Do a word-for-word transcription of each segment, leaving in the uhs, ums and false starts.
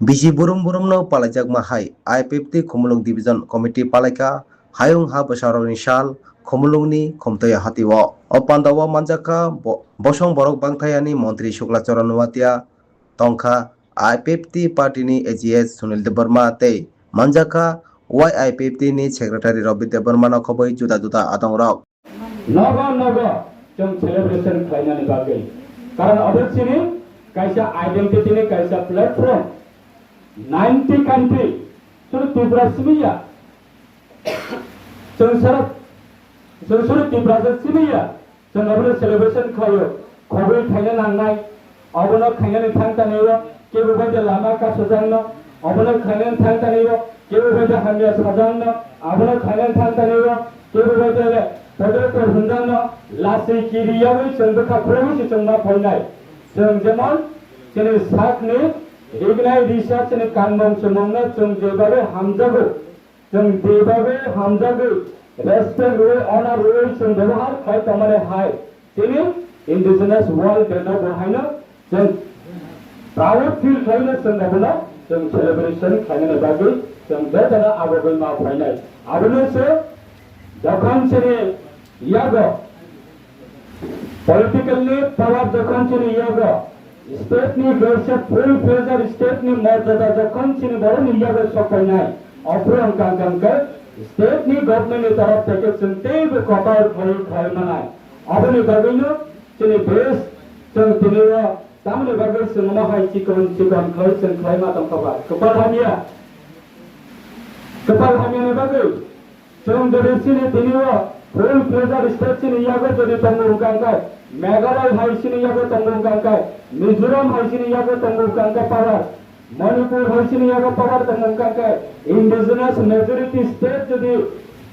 Bisi burum burumno palaijakma hai I P F T Khumulwng Division Committee palaikha Hayung Ha Bwsarokni Sal Khumulwngni Khumtoya Hatio. O pandao manjakha bo-, bosong borok bangthayani Montri Sukla Charan Noatia, tongkha I P F T party ni A G S Sunil Debbarma tei manjakha Y I P F T ni secretary Rabi Debbarma no khobwi juda juda adongrok. Nogo nogo chwng celebration khlainani bagwi. Karon obo chini kaisa identity ni kaisa platform. Ninety country, suru Tripura simi ya. Chwng sara, chwng suru Tripura se simi ya. Chwng abono celebration khlaio, khobwi khaina nangnai, abono khainani thang tanio, kebo bai de lama kasojakno, abono khainani thang tanio, kebo bai de hamya sajakno, abono khainani thang tanio, kebo bai de le podoktor hwnjakno, lasi kiri yawi chwng bwkha khulogwi se chwng ma phainai. Chwng jemon chini sakni rignai risa chini kanmung chumungno chwng jebabe hamjago. Chwng jebagwi hamjagwi, respect rwui, honor rwui chwng bebohar khlai tongmani hai, chini Indigenous World Day no bo haino chwng proud feel khlaino chwng abono chwng celebration khlainani bagwi chwng jotono abogwi ma phainai. Abono se jokhon chini yago political ni power jokhon chini yago, state ni kaisa full fledged state ni morjada jokhon chini borok ni yago sokphainai, aphuru wngkha wngkha wngkha state ni government ni torof theke chwng teibo kotor khlaiwi khlai manai. Aboni bagwino chini base chwng tini o tamoni bagwi chwng omo hai chikon chikon khlai chwng khlai ma tongkha ba. Kwpal hamya, kwpal hamya ni bagwi Chwng jodi chini tini o full fledged state chini yago jodi tongo wngkha khe, Meghalaya hai chini yago tongo wngkha khe, Mizoram hai chini yago tongo wngkha khe power, Manipur hai chini yago power tongo wngkha khe, indigenous majority state jodi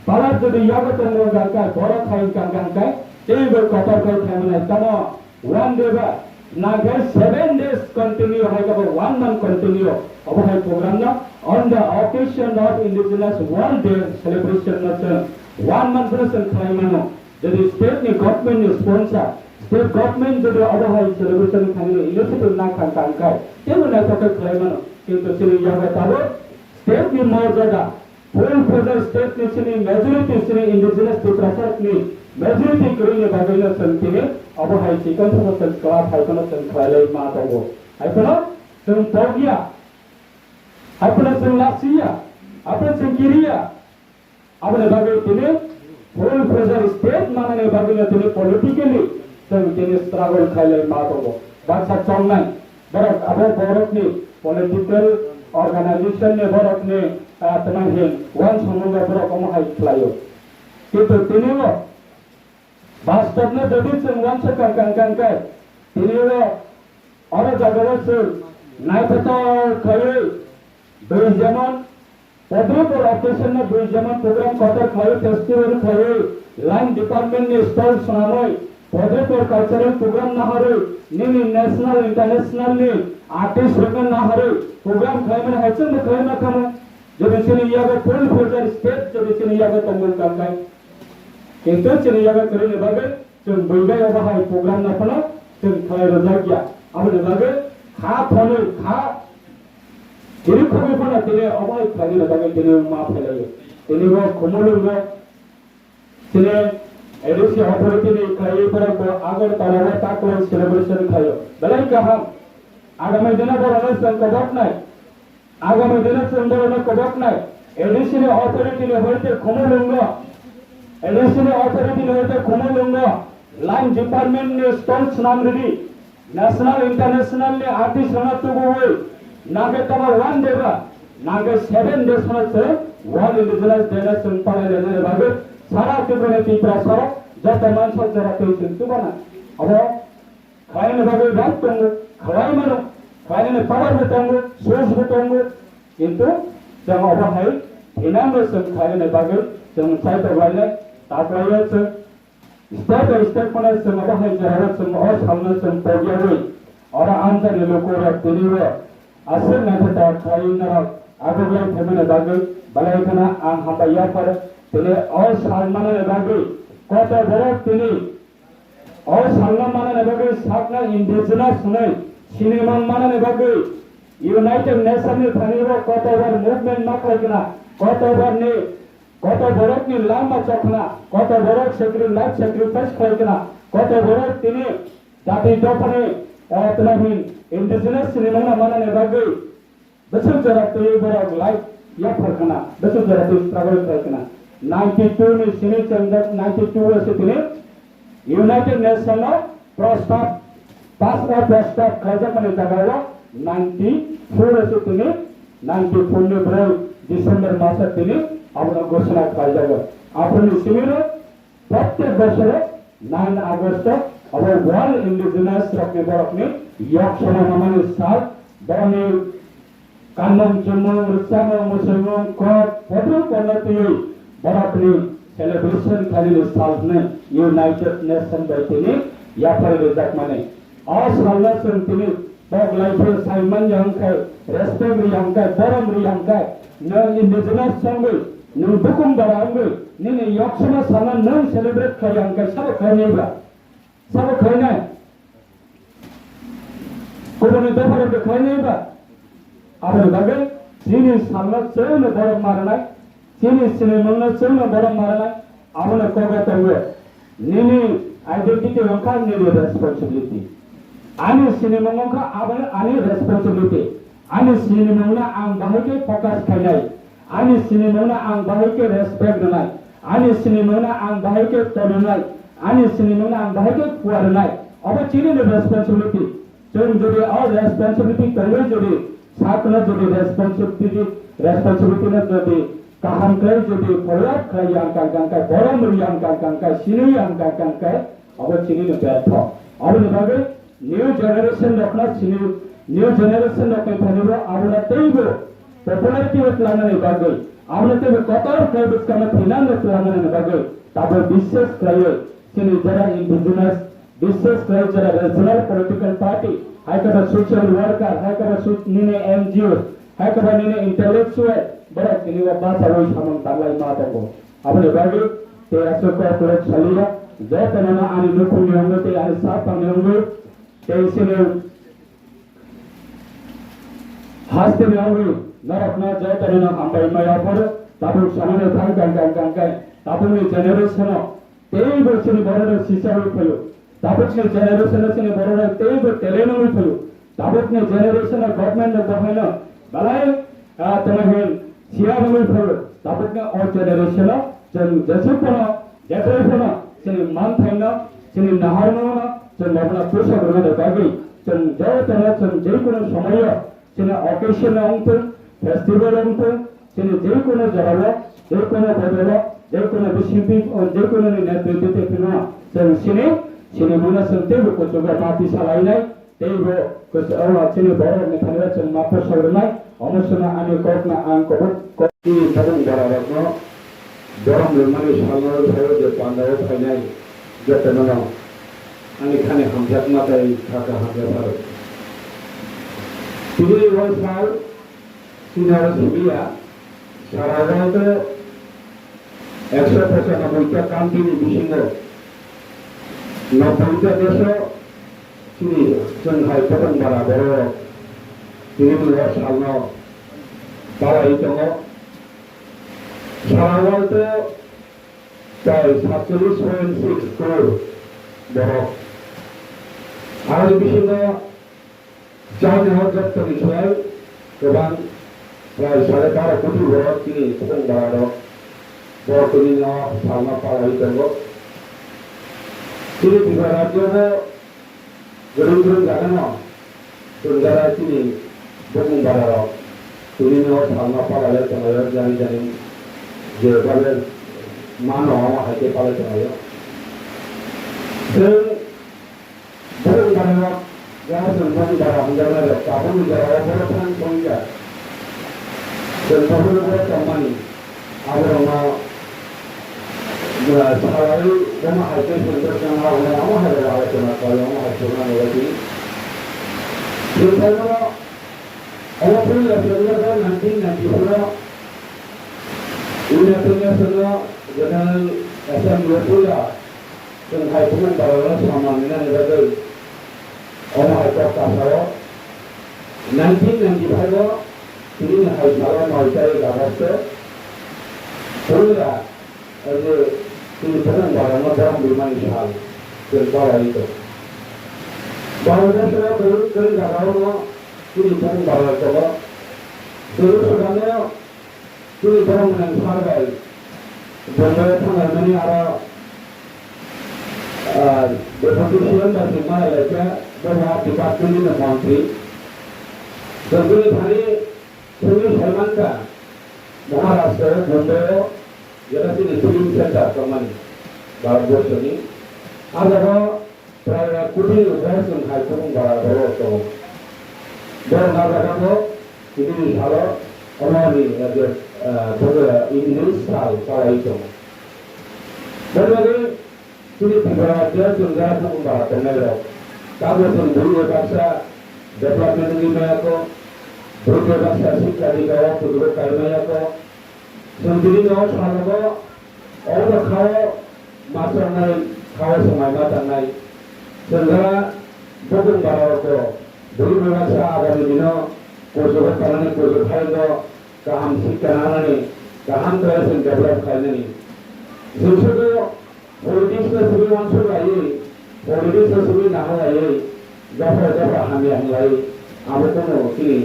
power jodi yago tongo wngkha khe, borok hai wngkha khe, teibo kotor khai khaimani tamo. One day ba, nangkhe seven days continue, hai khe bo one month continue. Obo hai program no on the occasion of Indigenous World Day celebration no chwng one month no chwng khlai mano. Jodi state ni government ni sponsor, state government jodi obo hai celebration khainani initiative na kha tang khai, teibo naithok khe khlai mano. Kintu chini yago tabuk state ni morjada, full fledged state ni chini majority chini indigenous Tiprasa ni majority kwrwini bagwino chwng tini obo hai chikon sono chwng kla phaikano chwng khlailai ma tongo. Haiphano chwng tokya, haiphano chwng lasiya, haiphano chwng kiriya. Aboni bagwi tini full fledged state manani bagwino tini politically chwng tini struggle khailai ma tongo. Baksa chongnai borok abo borokni political organization ni borokni, ah, tama hin uansukmung borok omo hai khlaio. Kintu tini o bastobno jodi chwng uansukha kang kang khe tini o oro jagao chwng naithotok khaiwi bui jemon Podripur occasion no bui jemon program kotor khlaiwi, festival khlaiwi, line department ni stall swnamwi, Podripur cultural program naharwi, nini national international ni artist rokno naharwi program khlaimani hai chwngno khlai ma khamu. Jodi chini yago full fledged state jodi chini yago tongmung kang khe. Kintu chini yago kwrwini bagwi chwng bui bai obo hai program no phano chwng khlai rwjak ya. Aboni bagwi kha thonwi kha Chini khogwi phano tini omo hai khlainani bagwi tini ma phailaio. Tini bo Khumulwng no chini A D C authority ni khlaiwi borok bo Agartala o taklai celebration khlaio. Belai kaham. Agami dino borokno chwng koboknai. Agami dino chwng borokno koboknai. A D C ni authority ni hoite Khumulwng no. A D C ni authority ni hoite Khumulwng no. Line department ni stall swnam rwdi. National, international ni artist rokno tubuwi nangkhe tamo one day ba, nangkhe seven days no se World Indigenous Day no chwng palai lainani bagwi sara Tripura ni Tiprasa rok joto mansok jora twi chwng tubana. Abo khlainani bagwi right tongo, khlai mano, khlainani power bo tongo, source bo tongo, kintu chwng obo hai thinango chwng khlainani bagwi chwng chaitok lainai, taklaio chwng. Step by step phano chwng obo hai jorao chwng o salno chwng pogyawi oro amchaini lukurok tini o aswk naithotok khlaiwi norok agoglai phaimani bagwi belai kheno ang hambai yaphar. Tini o sal manani bagwi koto borok tini o salno manani bagwi sakno indigenous hwnwi sinimang manani bagwi United Nation ni thani bo koto bar movement ma khlai khna, koto bar ni, koto borok ni lama chokna, koto borok sacri-, life sacrifice khlai khna, koto borok tini jati dophani, eh, tini hin indigenous sinimung na manani bagwi bwswk jora twi borok life yaphar khna, bwswk jora twi struggle khlai khna. Ninety two ni sini chengda, ninety two o se tini United Nation o prostab, pass o prostab khlaijakmani jagao ninety four o se tini, ninety four ni broi December maso tini abono ghosona khlaijago. Aphuruni simi rok protek bosoro nine August o abo World Indigenous rokni borokni yok sono mamani sal, borokni kanmung chumung, rwchapmung, mwswimung, kok, photo porno twiwi borokni celebration khainani sal hwnwi United Nation bai tini yaphar rijakmani. O salno chwng tini tok lai phuru sai man ya hwn khai, respect ri ya hwn khai, borom ri ya hwn khai, nwng indigenous wngwi, nwng bukung bara wngwi, nini yok sono salno nwng celebrate khlai ya hwn khai, sabo khlai nai ba? Sabo khlai nai? Kubuni dopha rok khlai nai ba? Aboni bagwi chini salno chwngno borom ma rwnai, chini sinimungno chwngno borom ma rwnai, abono kogo tongo. Nini identity wngkha nini responsibility. Ani sinimung wngkha abono ani responsibility. Ani sinimungno ang bahai khe focus khainai. Ani sinimungno ang bahai khe respect rwnai. Ani sinimungno ang bahai khe tononai. Ani sinimungno ang bahai khe kuarwnai. Obo chini ni responsibility. Chwng jodi o responsibility tongwi jodi sakno jodi responsibility, responsibility no jodi kaham khlai jodi follow up khlai yang kang kang kai, borom ri yang kang kang kai, sini yang kang kang kai, obo chini ni bertho. Aboni bagwi new generation rokno sini, new generation rokni thani bo abono teibo popularity o twlangnani bagwi, abono teibo kotor khlai bwskangno thinangno twlangnani bagwi tabuk bisses khlaiwi chini jora indigenous, bisses khlai jora regional political party, hai khe ba social worker, hai khe ba su-, nini N G O, hai khe ba nini intellectual, borok tini o bachaui samung tanglai ma tongo. Aboni bagwi tei aswk kok kwrwk saliya, jotono ani nukhungni wngwi tei ani sak tangni wngwi tei chini hasteni wngwi norokno jotono hambai maya phoro, tabuk samani thang kang kang kang khe tabukni generation o teibo chini borok rok sisa wi phaio. Tabukni generation o chini borok rok teibo talent wi phaio. Tabukni generation o government rok bahaino belai, ah, tamo hin siya wi phaio. Tabukni o generation o chwng jesuk phano, jephru phano chini manthaino, chini naharmano chwng bohrokno puisa rwna bagwi chwng jotono chwng jekono somoio chini occasion wngthung, festival wngthung, chini jekono jorao, jekono bodolo, jekono bisingtwi, jekono ni netritwi twi phano chwng chini, chini mano chwng teibo kuchugo mati salainai, teibo kus-, o chini borok ni thani chwng ma pusa rwnai, omo chwngno ani kokno ang kubuk kok. Chini bubung bororokno borom rwmani salno thaio je pandao phainai jotono ani khani hamjakma tei kha kaham yapharo. Tini o sal chini oro simi ya, sara world o ekso pochanobboita country ni bisingo nobboita desh o chini chwng hai bubung bara borok tini ni o salno palai tongo. Sara world o prai satchollish point six crore borok. Aboni bisingo China o jottoni slai kwbang prai sare baro koti borok chini bubung bara rok borok tini no salno palai tongo. Chini Tripura rajyo o Gurung gurung jaga no chwng jara chini bumung bara rok tini no salma pala le tongo jani jani je bale mano ama hai khe pala tongo. Chwng bumung bara rok jara chwng bumung bara hwnjaknai rok tabuk ni jora o bono thang thang ya. Chwng tabuk ni bono tongmani. Abo rokno, uh, salai bono hai khe chwng bwskango abo rokno omo hai rok alochona khlai, omo hai chwngno nugwi di. Chwng saimano omo puila chwng nineteen ninety-four o United Nations o General Assembly o puila chwng hai bumung bara rokno samani nani bagwi omo hai kok kasao. Nineteen ninety-five o tini ni hai salo nai tarik August o puila, eh, je tini Bokong Bara no borok rimani sal chwng palai tongo. Baro bosor o kwrwi kwrwi jaga o no tini Bokong Bara tongo. Jerusalem o tini borok nang sar bai Bombay o thanglaimani aro, ah, deputy C M bai se mara laikha, bo ha department ni montri. Jogini thani thangwi saimankha Maharashtra o Bombay o jeta chini film center tongmani Bharat borso ni. Ah jaga o Prai kutui rok chwng hai Bokong Bara borok tongo. Borok na jaga bo tini ni salo omo ni, eh, je, eh, Bokong English sal palai tongo. Boni bagwi chini Tripura rajyo chwng jara Bokong Bara tongnai rok. Tamo chwng bwrwi bai baksa development wngwi maya kho, bwrwi bai baksa sikha dikha o kuchugo kai maya kho. Chwng tini no salogo obono khao ma chongnai, khao swmai ma tangnai. Chwng jara Bokong Bara rok bo bwrwi bai baksa agami dino kuchugo tanani kuchuk hai no kaham sikha nanani, kaham khlai chwng develop khlainani. Chwng sudu politics no simi uansuk laiwi, politics no simi naha laiwi, dopha dopha hamya hwnlai, abo kunu chini,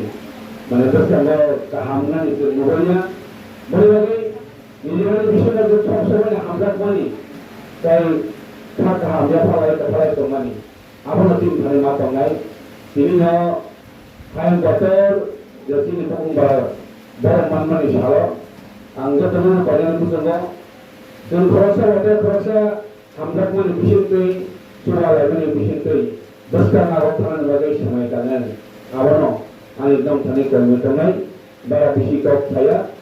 mane, bwskango kaham wngnani chwng nuhorya. Boni bagwi nijini bisingo je sob somoi hamjakmani, tei kha kaham yaphalai kwphalai tongmani, abono chini thani ma tongnai. Tini no hayung kotor je chini Bokong Bara borok manmani salo ang jotono koinani muchungo. Chwng khoroksa hotel khoroksa hamjakmani bisingtwi, chuba laimani bisingtwi bwskang narwk thanani bagwi swmai tangnani. Abono ani dongthani koimwi tongnai, bara bisi kok saya.